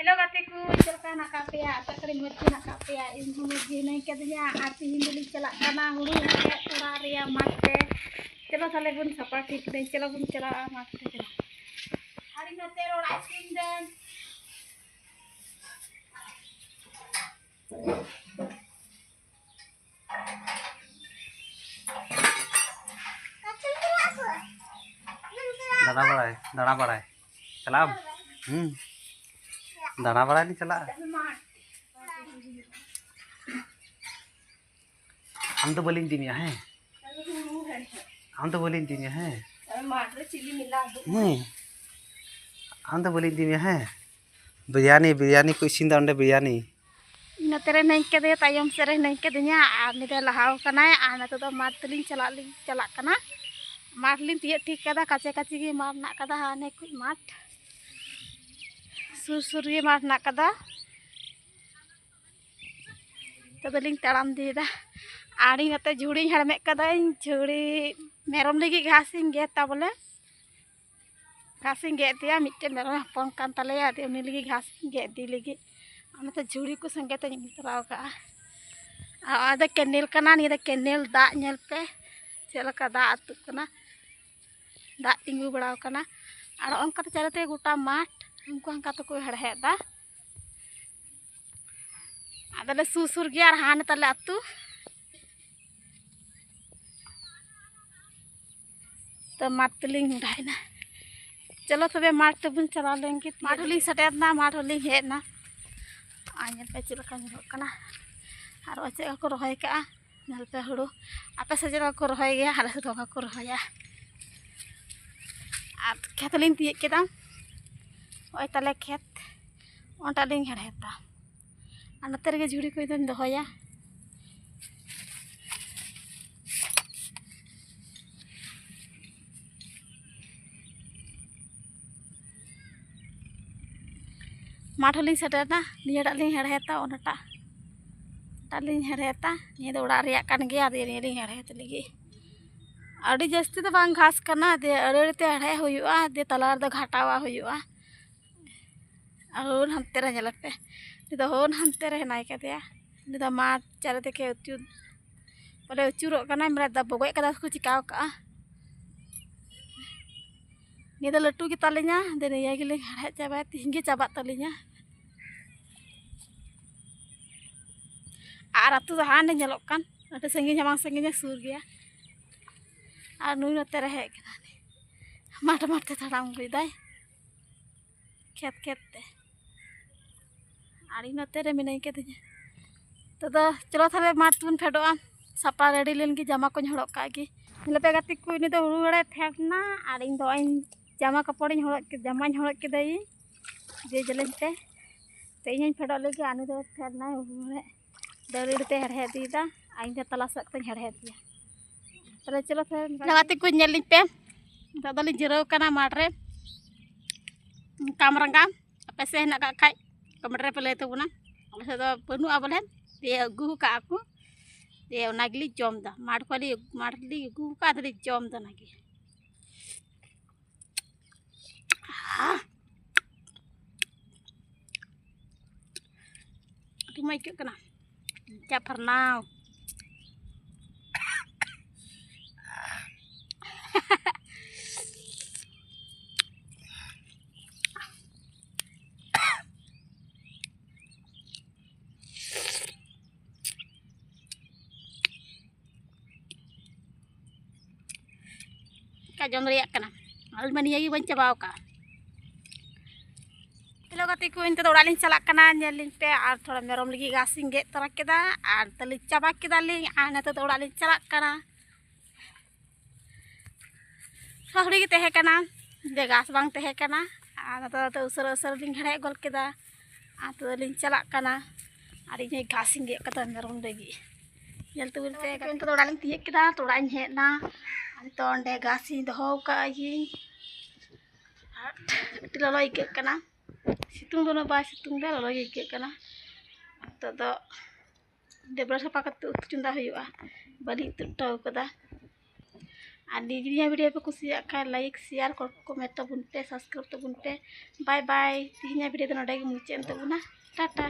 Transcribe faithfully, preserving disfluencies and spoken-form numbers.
Hello ᱜᱟᱛᱮ ᱠᱚ, ᱪᱮᱫ ᱞᱮᱠᱟ ᱦᱮᱱᱟᱜ ᱟᱠᱟᱫ ᱯᱮᱭᱟ? ᱟᱥᱟ ᱠᱚᱨᱮ ᱢᱚᱡᱽ ᱜᱮ ᱦᱮᱱᱟᱜ ᱟᱠᱟᱫ ᱯᱮᱭᱟ᱾ ᱤᱧ ᱦᱚᱸ ᱢᱚᱡᱽ ᱜᱮ ᱦᱤᱱᱟᱹᱧ ᱠᱟᱫᱤᱧᱟ᱾ ᱟᱨ ᱛᱤᱦᱤᱧ ᱫᱚᱞᱤᱧ ᱪᱟᱞᱟᱜ ᱠᱟᱱᱟ ᱦᱩᱲᱩ ᱦᱮᱲᱦᱮᱫ ᱚᱲᱟᱜ ᱨᱮᱭᱟᱜ ᱢᱟᱴᱷ ᱛᱮ᱾ ᱪᱚᱞᱚ ᱛᱟᱦᱞᱮ ᱵᱚᱱ ᱥᱟᱯᱷᱟ ᱴᱷᱤᱠ ᱫᱟᱹᱧ᱾ ᱪᱚᱞᱚ ᱵᱚᱱ ᱪᱟᱞᱟᱜᱼᱟ ᱢᱟᱴᱷ ᱛᱮ᱾ ᱪᱚᱞᱚ᱾ ᱟᱨ ᱤᱧ ᱱᱚᱛᱮ ᱨᱚᱲ ᱟᱹᱠᱷᱨᱤᱧ ᱫᱟᱹᱧ᱾ ᱫᱟᱬᱟ ᱵᱟᱲᱟᱭ, ᱫᱟᱬᱟ ᱵᱟᱲᱟᱭ᱾ ᱪᱟᱞᱟᱜ ᱟᱢ? ᱦᱩᱸ᱾ ᱫᱟᱬᱟ ᱵᱟᱲᱟᱭ ᱞᱤᱧ ᱪᱟᱞᱟᱜᱼᱟ᱾ ᱟᱢ ᱫᱚ ᱵᱟᱹᱞᱤᱧ ᱤᱫᱤ ᱢᱮᱭᱟ, ᱦᱮᱸ? ᱟᱢ ᱫᱚ ᱵᱟᱹᱞᱤᱧ ᱤᱫᱤ ᱢᱮᱭᱟ, ᱦᱮᱸ? ᱦᱮᱸ᱾ ᱟᱢ ᱫᱚ ᱵᱟᱹᱞᱤᱧ ᱤᱫᱤ ᱢᱮᱭᱟ, ᱦᱮᱸ? ᱵᱤᱨᱭᱟᱱᱤ, ᱵᱤᱨᱭᱟᱱᱤ ᱠᱚ ᱤᱥᱤᱱ ᱮᱫᱟ ᱚᱸᱰᱮ, ᱵᱤᱨᱭᱟᱱᱤ᱾ ᱤᱧ ᱱᱚᱛᱮ ᱨᱮ ᱦᱤᱱᱟᱹᱧ ᱠᱟᱫᱮᱭᱟ, ᱛᱟᱭᱚᱢ ᱥᱮᱫ ᱨᱮ ᱦᱤᱱᱟᱹᱧ ᱠᱟᱫᱤᱧᱟ, ᱟᱨ ᱩᱱᱤ ᱫᱚ ᱞᱟᱦᱟᱣ ᱠᱟᱱᱟᱭ᱾ ᱟᱨ ᱱᱤᱛᱚᱜ ᱫᱚ ᱢᱟᱴᱷ ᱛᱮᱞᱤᱧ ᱪᱟᱞᱟᱜ ᱞᱤᱧ ᱪᱟᱞᱟᱜ ᱠᱟᱱᱟ᱾ ᱢᱟᱴᱷ ᱞᱤᱧ ᱛᱤᱭᱳᱜ ᱴᱷᱤᱠ ᱠᱟᱫᱟ, ᱠᱟᱪᱮ ᱠᱟᱪᱮ ᱜᱮ ᱢᱟᱴᱷ ᱢᱮᱱᱟᱜ ᱠᱟᱫᱟ, ᱦᱟᱱᱮ ᱠᱚ ᱢᱟᱴᱷ ᱥᱩᱨ ᱥᱩᱨ ᱜᱮ ᱢᱟᱴᱷ ᱢᱮᱱᱟᱜ ᱠᱟᱫᱟ᱾ ᱱᱤᱛᱚᱜ ᱫᱚᱞᱤᱧ ᱛᱟᱲᱟᱢ ᱤᱫᱤᱭᱮᱫᱟ᱾ ᱟᱨ ᱤᱧ ᱱᱚᱛᱮ ᱡᱷᱩᱲᱤᱧ ᱦᱮᱲᱢᱮᱫ ᱠᱟᱫᱟᱹᱧ, ᱡᱷᱩᱲᱤ ᱢᱮᱨᱚᱢ ᱞᱟᱹᱜᱤᱫ ᱜᱷᱟᱥ ᱤᱧ ᱜᱮᱫᱟ ᱵᱚᱞᱮ᱾ ᱜᱷᱟᱥ ᱤᱧ ᱜᱮᱫ ᱤᱫᱤᱭᱟ, ᱢᱤᱫᱴᱮᱱ ᱢᱮᱨᱚᱢᱮ ᱦᱚᱯᱚᱱ ᱠᱟᱱ ᱛᱟᱞᱮᱭᱟ, ᱟᱫᱚ ᱩᱱᱤ ᱞᱟᱹᱜᱤᱫ ᱜᱷᱟᱥ ᱤᱧ ᱜᱮᱫ ᱤᱫᱤ ᱞᱟᱹᱜᱤᱫ᱾ ᱚᱱᱟᱛᱮ ᱡᱷᱩᱲᱤ ᱠᱚ ᱥᱚᱸᱜᱮ ᱛᱮᱧ ᱤᱫᱤ ᱛᱚᱨᱟ ᱟᱠᱟᱫᱼᱟ᱾ ᱟᱨ ᱚᱱᱟ ᱫᱚ ᱠᱮᱱᱮᱞ ᱠᱟᱱᱟ, ᱱᱤᱭᱟᱹ ᱫᱚ ᱠᱮᱱᱮᱞ ᱫᱟᱜ ᱧᱮᱞ ᱯᱮ ᱪᱮᱫ ᱞᱮᱠᱟ ᱫᱟᱜ ᱟᱹᱛᱩᱜ ᱠᱟᱱᱟ, ᱫᱟᱜ ᱛᱤᱸᱜᱩ ᱵᱟᱲᱟᱣ ᱠᱟᱱᱟ᱾ ᱟᱨ ᱚᱱᱠᱟᱛᱮ ᱪᱟᱨᱮᱛᱮ ᱜᱚᱴᱟ ᱢᱟᱴᱷ ᱩᱱᱠᱩ ᱦᱟᱱᱠᱟ ᱛᱮᱠᱚ ᱦᱮᱲᱦᱮᱫ ᱫᱟ᱾ ᱟᱫᱚᱞᱮ ᱥᱩᱨ ᱥᱩᱨ ᱜᱮᱭᱟ ᱟᱨ ᱦᱟᱱᱮ ᱛᱟᱞᱮ ᱟᱹᱛᱩ᱾ ᱛᱚ ᱢᱟᱴᱷ ᱛᱮᱞᱤᱧ ᱢᱚᱦᱰᱟᱭᱮᱱᱟ᱾ ᱪᱚᱞᱚ ᱛᱚᱵᱮ ᱢᱟᱴᱷ ᱛᱮᱵᱚᱱ ᱪᱟᱞᱟᱣ ᱞᱮᱱ ᱜᱮ᱾ ᱢᱟᱴᱷ ᱦᱚᱸᱞᱤᱧ ᱥᱮᱴᱮᱨ ᱮᱱᱟ, ᱢᱟᱴᱷ ᱦᱚᱸᱞᱤᱧ ᱦᱮᱡ ᱮᱱᱟ᱾ ᱟᱨ ᱧᱮᱞ ᱯᱮ ᱪᱮᱫ ᱞᱮᱠᱟ ᱧᱮᱞᱚᱜ ᱠᱟᱱᱟ᱾ ᱟᱨ ᱪᱮᱫ ᱠᱚᱠᱚ ᱨᱚᱦᱚᱭ ᱠᱟᱜᱼᱟ, ᱧᱮᱞ ᱯᱮ ᱦᱩᱲᱩ᱾ ᱟᱯᱮ ᱥᱮᱫ ᱪᱮᱫ ᱞᱮᱠᱟ ᱠᱚ ᱨᱚᱦᱚᱭ ᱜᱮᱭᱟ, ᱟᱞᱮ ᱥᱮᱫ ᱫᱚ ᱚᱱᱠᱟ ᱠᱚ ᱨᱚᱦᱚᱭᱟ᱾ ᱟᱨ ᱠᱷᱮᱛ ᱞᱤᱧ ᱛᱤᱭᱳᱜ ᱠᱮᱫᱟ, ᱱᱚᱜᱼᱚᱭ ᱛᱟᱞᱮ ᱠᱷᱮᱛ, ᱚᱱᱟᱴᱟᱜ ᱞᱤᱧ ᱦᱮᱲᱦᱮᱫᱟ᱾ ᱟᱨ ᱱᱚᱛᱮ ᱨᱮᱜᱮ ᱡᱷᱩᱲᱤ ᱠᱚ ᱫᱚᱧ ᱫᱚᱦᱚᱭᱟ᱾ ᱢᱟᱴᱷ ᱦᱚᱸᱞᱤᱧ ᱥᱮᱴᱮᱨᱮᱱᱟ, ᱱᱤᱭᱟᱹᱴᱟᱜ ᱞᱤᱧ ᱦᱮᱲᱦᱮᱫᱟ, ᱚᱱᱟᱴᱟᱜ, ᱚᱱᱟᱴᱟᱜ ᱞᱤᱧ ᱦᱮᱲᱦᱮᱫᱟ᱾ ᱱᱤᱭᱟᱹ ᱫᱚ ᱚᱲᱟᱜ ᱨᱮᱭᱟᱜ ᱠᱟᱱ ᱜᱮᱭᱟ, ᱟᱫᱚ ᱱᱤᱭᱟᱹ ᱞᱤᱧ ᱦᱮᱲᱦᱮᱫ ᱞᱟᱹᱜᱤᱫ᱾ ᱟᱹᱰᱤ ᱡᱟᱹᱥᱛᱤ ᱫᱚ ᱵᱟᱝ ᱜᱷᱟᱥ ᱠᱟᱱᱟ, ᱫᱤᱭᱮ ᱟᱹᱲᱟᱹ ᱟᱹᱲᱟᱹ ᱛᱮ ᱦᱮᱲᱦᱮᱫ ᱦᱩᱭᱩᱜᱼᱟ, ᱫᱤᱭᱮ ᱛᱟᱞᱟ ᱨᱮᱫᱚ ᱜᱷᱟᱴᱟᱣᱟᱜ ᱦᱩᱭᱩᱜᱼᱟ᱾ ᱟᱨ ᱦᱳᱱ ᱦᱟᱱᱛᱮ ᱨᱮ ᱧᱮᱞᱮ ᱯᱮ, ᱩᱱᱤ ᱫᱚ ᱦᱳᱱ ᱦᱟᱱᱛᱮ ᱨᱮ ᱦᱮᱱᱟᱭ ᱠᱟᱫᱮᱭᱟ᱾ ᱩᱱᱤ ᱫᱚ ᱢᱟᱴᱷ ᱪᱟᱨᱮ ᱛᱮᱠᱮ ᱟᱹᱪᱩᱨ, ᱵᱚᱞᱮ ᱟᱹᱪᱩᱨᱚᱜ ᱠᱟᱱᱟᱭ, ᱢᱮᱱᱫᱟ ᱵᱚᱜᱚᱡ ᱠᱟᱫᱟ ᱠᱚ, ᱪᱤᱠᱟᱣ ᱠᱟᱜᱼᱟ᱾ ᱱᱤᱭᱟᱹ ᱫᱚ ᱞᱟᱹᱴᱩ ᱜᱮᱛᱟᱞᱤᱧᱟ, ᱫᱮ ᱱᱤᱭᱟᱹ ᱜᱮᱞᱤᱧ ᱦᱮᱲᱦᱮᱫ ᱪᱟᱵᱟᱭᱟ, ᱛᱤᱦᱤᱧ ᱜᱮ ᱪᱟᱵᱟᱜ ᱛᱟᱹᱞᱤᱧᱟ᱾ ᱟᱨ ᱟᱹᱛᱩ ᱫᱚ ᱦᱟᱸᱰᱮ ᱧᱮᱞᱚᱜ ᱠᱟᱱ, ᱟᱹᱰᱤ ᱥᱟᱺᱜᱤᱧ ᱦᱚᱸ ᱵᱟᱝ ᱥᱟᱺᱜᱤᱧᱟ, ᱥᱩᱨ ᱜᱮᱭᱟ᱾ ᱟᱨ ᱱᱩᱭ ᱱᱚᱛᱮ ᱨᱮ ᱦᱮᱡ ᱠᱟᱱᱟ, ᱢᱟᱴᱷ ᱢᱟᱴᱷ ᱛᱮ ᱛᱟᱲᱟᱢ ᱟᱹᱜᱩᱭᱮᱫᱟᱭ᱾ ᱠᱷᱮᱛ ᱠᱷᱮᱛ ᱛᱮ᱾ ᱟᱨ ᱤᱧ ᱱᱚᱛᱮ ᱨᱮ ᱢᱤᱱᱟᱹᱧ ᱠᱟᱹᱫᱤᱧᱟ᱾ ᱱᱤᱛᱚᱜ ᱫᱚ ᱪᱚᱞᱚ ᱛᱟᱦᱞᱮ ᱢᱟᱴᱷ ᱛᱮᱵᱚᱱ ᱯᱷᱮᱰᱚᱜᱼᱟ᱾ ᱥᱟᱯᱲᱟᱣ ᱨᱮᱰᱤ ᱞᱮᱱ ᱜᱮ, ᱡᱟᱢᱟ ᱠᱚᱧ ᱦᱚᱨᱚᱜ ᱠᱟᱜ ᱜᱮ᱾ ᱧᱮᱞ ᱯᱮ ᱜᱟᱛᱮ ᱠᱚ, ᱩᱱᱤ ᱫᱚ ᱦᱩᱲᱩ ᱦᱮᱲᱦᱮᱫ ᱯᱷᱮᱰ ᱱᱟ, ᱟᱨ ᱤᱧ ᱫᱚ ᱤᱧ ᱡᱟᱢᱟ ᱠᱟᱯᱚᱲᱤᱧ ᱦᱚᱨᱚᱜ ᱠᱮᱫ, ᱡᱟᱢᱟᱧ ᱦᱚᱨᱚᱜ ᱠᱮᱫᱟᱭᱤᱧ ᱡᱮ ᱡᱮᱞᱮᱧ ᱛᱮ᱾ ᱛᱚ ᱤᱧ ᱦᱚᱧ ᱯᱷᱮᱰᱚᱜ ᱞᱟᱹᱜᱤᱫ, ᱟᱨ ᱩᱱᱤ ᱫᱚ ᱯᱷᱮᱰ ᱱᱟᱭ ᱦᱩᱲᱩ ᱦᱮᱲᱦᱮᱫ᱾ ᱰᱟᱹᱝᱨᱤ ᱰᱟᱹᱝᱨᱤ ᱛᱮ ᱦᱮᱲᱦᱮᱫ ᱤᱫᱤᱭᱮᱫᱟ, ᱟᱨ ᱤᱧ ᱫᱚ ᱛᱟᱞᱟ ᱥᱮᱫ ᱛᱮᱧ ᱦᱮᱲᱦᱮᱫ ᱤᱫᱤᱭᱟ᱾ ᱛᱟᱦᱞᱮ ᱪᱚᱞᱚ ᱛᱟᱦᱞᱮ ᱜᱟᱛᱮ ᱠᱚ, ᱧᱮᱞ ᱞᱤᱧ ᱯᱮ, ᱱᱤᱛᱚᱜ ᱫᱚᱞᱤᱧ ᱡᱤᱨᱟᱹᱣ ᱠᱟᱱᱟ ᱢᱟᱴᱷ ᱨᱮ᱾ ᱠᱟᱢᱨᱟᱸᱜᱟ, ᱟᱯᱮ ᱥᱮᱫ ᱦᱮᱱᱟᱜ ᱠᱟᱜ ᱠᱷᱟᱡ ᱠᱚᱢᱮᱱᱴ ᱨᱮᱯᱮ ᱞᱟᱹᱭ ᱛᱟᱵᱚᱱᱟ᱾ ᱟᱞᱮ ᱥᱮᱫ ᱫᱚ ᱵᱟᱹᱱᱩᱜᱼᱟ ᱵᱚᱞᱮ, ᱫᱤᱭᱮ ᱟᱹᱜᱩ ᱠᱟᱜᱼᱟ ᱠᱚ, ᱫᱤᱭᱮ ᱚᱱᱟ ᱜᱮᱞᱤᱧ ᱡᱚᱢ ᱮᱫᱟ᱾ ᱢᱟᱴᱷ ᱠᱷᱚᱱ ᱞᱤᱧ, ᱢᱟᱴᱷ ᱨᱮᱞᱤᱧ ᱟᱹᱜᱩ ᱠᱟᱜᱼᱟ, ᱟᱫᱚᱞᱤᱧ ᱡᱚᱢ ᱮᱫᱟ ᱚᱱᱟᱜᱮ᱾ ᱟᱹᱰᱤ ᱢᱚᱡᱽ ᱟᱹᱭᱠᱟᱹᱜ ᱠᱟᱱᱟ ᱡᱟ ᱯᱷᱟᱨᱱᱟᱣ᱾ ᱪᱮᱠᱟ ᱡᱚᱢ ᱫᱟᱲᱮᱭᱟᱜ ᱠᱟᱱᱟ, ᱟᱨ ᱢᱟ ᱱᱤᱭᱟᱹ ᱜᱮ ᱵᱟᱹᱧ ᱪᱟᱵᱟᱣ ᱠᱟᱜᱼᱟ᱾ ᱦᱮᱞᱳ ᱜᱟᱛᱮ ᱠᱚ, ᱱᱤᱛᱚᱜ ᱫᱚ ᱚᱲᱟᱜ ᱞᱤᱧ ᱪᱟᱞᱟᱜ ᱠᱟᱱᱟ᱾ ᱧᱮᱞ ᱞᱤᱧ ᱯᱮ, ᱟᱨ ᱛᱷᱚᱲᱟ ᱢᱮᱨᱚᱢ ᱞᱟᱹᱜᱤᱫ ᱜᱷᱟᱥ ᱤᱧ ᱜᱮᱫ ᱛᱚᱨᱟ ᱠᱮᱫᱟ, ᱟᱨ ᱛᱟᱹᱞᱤᱧ ᱪᱟᱵᱟ ᱠᱮᱫᱟᱞᱤᱧ, ᱟᱨ ᱱᱤᱛᱚᱜ ᱫᱚ ᱚᱲᱟᱜ ᱞᱤᱧ ᱪᱟᱞᱟᱜ ᱠᱟᱱᱟ᱾ ᱛᱷᱚᱲᱟ ᱦᱩᱲᱩ ᱜᱮ ᱛᱟᱦᱮᱸ ᱠᱟᱱᱟ, ᱡᱮ ᱜᱷᱟᱥ ᱵᱟᱝ ᱛᱟᱦᱮᱸ ᱠᱟᱱᱟ, ᱟᱨ ᱱᱤᱛᱚᱜ ᱫᱚ ᱩᱥᱟᱹᱨᱟ ᱩᱥᱟᱹᱨᱟ ᱞᱤᱧ ᱦᱮᱲᱦᱮᱫ ᱜᱚᱫ ᱠᱮᱫᱟ, ᱟᱨ ᱱᱤᱛᱚᱜ ᱫᱚᱞᱤᱧ ᱪᱟᱞᱟᱜ ᱠᱟᱱᱟ᱾ ᱟᱨ ᱤᱧ ᱦᱚᱸ ᱜᱷᱟᱥ ᱤᱧ ᱜᱮᱫ ᱠᱟᱫᱟ ᱢᱮᱨᱚᱢ ᱞᱟᱹᱜᱤᱫ᱾ ᱧᱮᱞ ᱛᱟᱵᱚᱱ ᱯᱮ, ᱱᱤᱛᱚᱜ ᱫᱚ ᱚᱲᱟᱜ ᱞᱤᱧ ᱛᱤᱭᱳᱜ ᱠᱮᱫᱟ, ᱛᱚ ᱚᱲᱟᱜ ᱤᱧ ᱦᱮᱡ ᱮᱱᱟ᱾ ᱟᱨ ᱱᱤᱛᱚᱜ ᱚᱸᱰᱮ ᱜᱷᱟᱥ ᱤᱧ ᱫᱚᱦᱚ ᱟᱠᱟᱫ ᱜᱤᱧ᱾ ᱟᱨ ᱟᱹᱰᱤ ᱞᱚᱞᱚ ᱟᱹᱭᱠᱟᱹᱜ ᱠᱟᱱᱟ᱾ ᱥᱤᱛᱩᱝ ᱫᱚ ᱩᱱᱟᱹᱜ ᱵᱟᱭ ᱥᱤᱛᱩᱝ ᱮᱫᱟ, ᱞᱚᱞᱚ ᱜᱮ ᱟᱹᱭᱠᱟᱹᱜ ᱠᱟᱱᱟ᱾ ᱱᱤᱛᱚᱜ ᱫᱚ ᱰᱟᱹᱵᱽᱨᱟᱹ ᱥᱟᱯᱷᱟ ᱠᱟᱛᱮ ᱩᱛᱩ ᱪᱚᱸᱫᱟ ᱦᱩᱭᱩᱜᱼᱟ᱾ ᱵᱟᱹᱞᱤᱧ ᱩᱛᱩ ᱦᱚᱴᱚ ᱠᱟᱫᱟ᱾ ᱟᱨ ᱱᱤᱭᱟᱹ video ᱯᱮ ᱠᱩᱥᱤᱭᱟᱜ ᱠᱷᱟᱱ like, share, comment ᱛᱟᱵᱚᱱ ᱯᱮ, subscribe ᱛᱟᱵᱚᱱ ᱯᱮ᱾ Bye bye, ᱛᱮᱦᱮᱧᱟᱜ video ᱫᱚ ᱱᱚᱰᱮ ᱜᱮ ᱢᱩᱪᱟᱹᱫ ᱮᱱ ᱛᱟᱵᱚᱱᱟ᱾ ᱴᱟᱴᱟ᱾